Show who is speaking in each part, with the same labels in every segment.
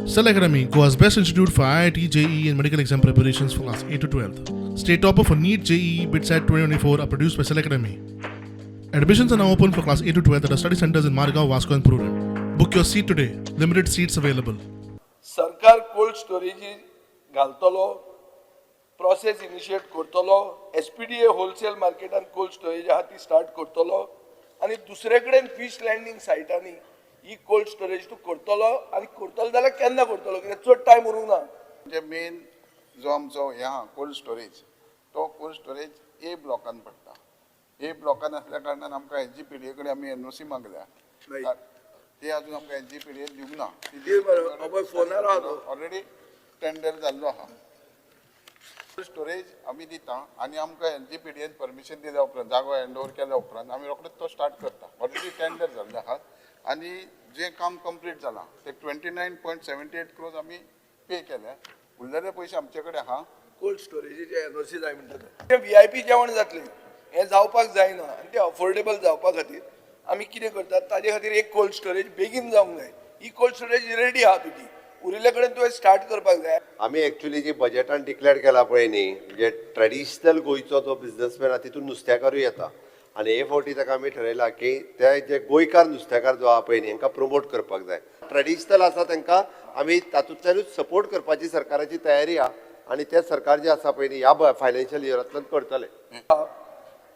Speaker 1: Cell Academy, Goa's best institute for IIT, JEE, and medical exam preparations for class 8 to 12. State topper for NEET, JEE, BITSAT 2024 are produced by Cell Academy. Admissions are now open for class 8 to 12 at our study centers in Margao, Vasco, and Prudent. Book your seat today. Limited seats available.
Speaker 2: सरकार cold स्टोरेजी घालतलो, process initiate करतलो, एसपीडीए wholesale मार्केटान cold storage आहा ती start करतलो आनी दुसरे कडेन फीश लँडींग सायटांनी ही कोल्ड स्टोरेज तूं करतलो आनी करतलो जाल्यार केन्ना करतलो? कित्याक चड टायम उरूंक ना.
Speaker 3: म्हणजे मेन जो आमचो हें आहा कोल्ड स्टोरेज, तो कोल्ड स्टोरेज ए ब्लॉकान पडटा. ए ब्लॉकान आसल्या कारणान आमकां एलजीपीडीए कडेन आमी एनओसी मागल्या. ते अजून आमकां एलजीपीडीए दिवंक ना.
Speaker 2: दी बरो, हो पळय फोनार आहा तो.
Speaker 3: ऑलरेडी टेंडर जाल्लो आहा. स्टोरेज आमी दिता आनी आमकां एलजीपीडीएन परमिशन दिल्या उपरांत, जागो हँड ओवर केल्या उपरांत आमी रोखडेच तो स्टार्ट करता. ऑलरेडी टेंडर जाल्ले आहात आनी जें काम कंप्लीट जालां ते 29.78 crores आमी पे केले. उरलेले पयशे आमचे कडेन आहा.
Speaker 2: कोल्ड स्टोरेजीचे एनओसी जाय म्हणटा ते. व्हीआयपी जेवण जातलें हें जावपाक जायना आनी तें अफोर्डेबल जावपा खातीर आमी कितें करतात? ताजे खातीर एक कोल्ड स्टोरेज बेगीन जावंक जाय. ही कोल्ड स्टोरेज रेडी आहा तुजी, उरिल्ले कडेन तुवें स्टार्ट करपाक जाय.
Speaker 4: आमी एक्चुली जी बजेटान डिक्लेअर केला पळय न्ही, म्हणजे ट्रेडिशनल गोंयचो जो बिजनसमॅन आहा तितून नुस्तेकारूय येता आनी हे फावटी ताका आमी ठरयलां की ते जे गोंयकार नुस्तेकार जो आहा पळय न्ही, हांकां प्रमोट करपाक जाय. ट्रेडिशनल आसा तांकां आमी तातूंतल्यानूच सपोर्ट करपाची सरकाराची तयारी आहा आनी ते सरकार जे आसा पळय न्ही, ह्या फायनान्शियल इयरांतल्यान करतले.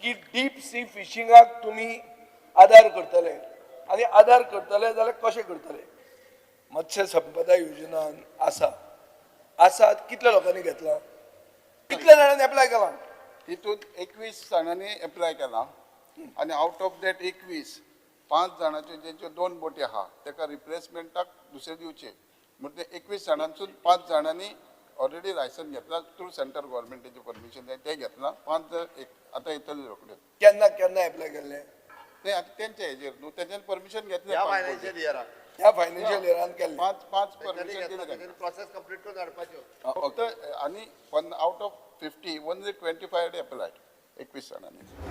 Speaker 2: की डीप सी फिशिंगाक तुमी आदार करतले आनी आदार करतले जाल्यार कशें करतले? मत्स्य संपदा योजना आसा, आसा. कितल्या लोकांनी घेतला? कितल्या जाणांनी एप्लाय केला?
Speaker 3: तितून 21 जाणांनी एप्लाय केला आनी आवट ऑफ that 21, पांच जाणांच्यो जेंच्यो दोन बोटी आहा तेका रिप्लेसमेंटाक दुसरे दिवचे. म्हणजे 21 जाणांसून पांच जाणांनी ऑलरेडी लायसन घेतला थ्रू सेंट्रल गव्हर्मेंटाचें परमिशन जाय तें घेतलां. पांच जाण एक आतां येतले रोखडे.
Speaker 2: केन्ना केन्ना एप्लाय केल्लें?
Speaker 3: ते आतां तेंच्या हेजेर न्हू, तेंच्यानी परमिशन घेतलें.
Speaker 4: ह्या
Speaker 3: पांच
Speaker 4: फायनान्शियल
Speaker 3: बोटी.
Speaker 4: इयराक.
Speaker 2: ह्या फायनान्शियल इयरान केल्लें?
Speaker 3: पांच पांच परमिशन दिलें तांकां.
Speaker 4: प्रोसेस कंप्लीट करून हाडपाच्यो.
Speaker 3: फक्त आनी one out of 50, only 25 applied 21 जाणांनी.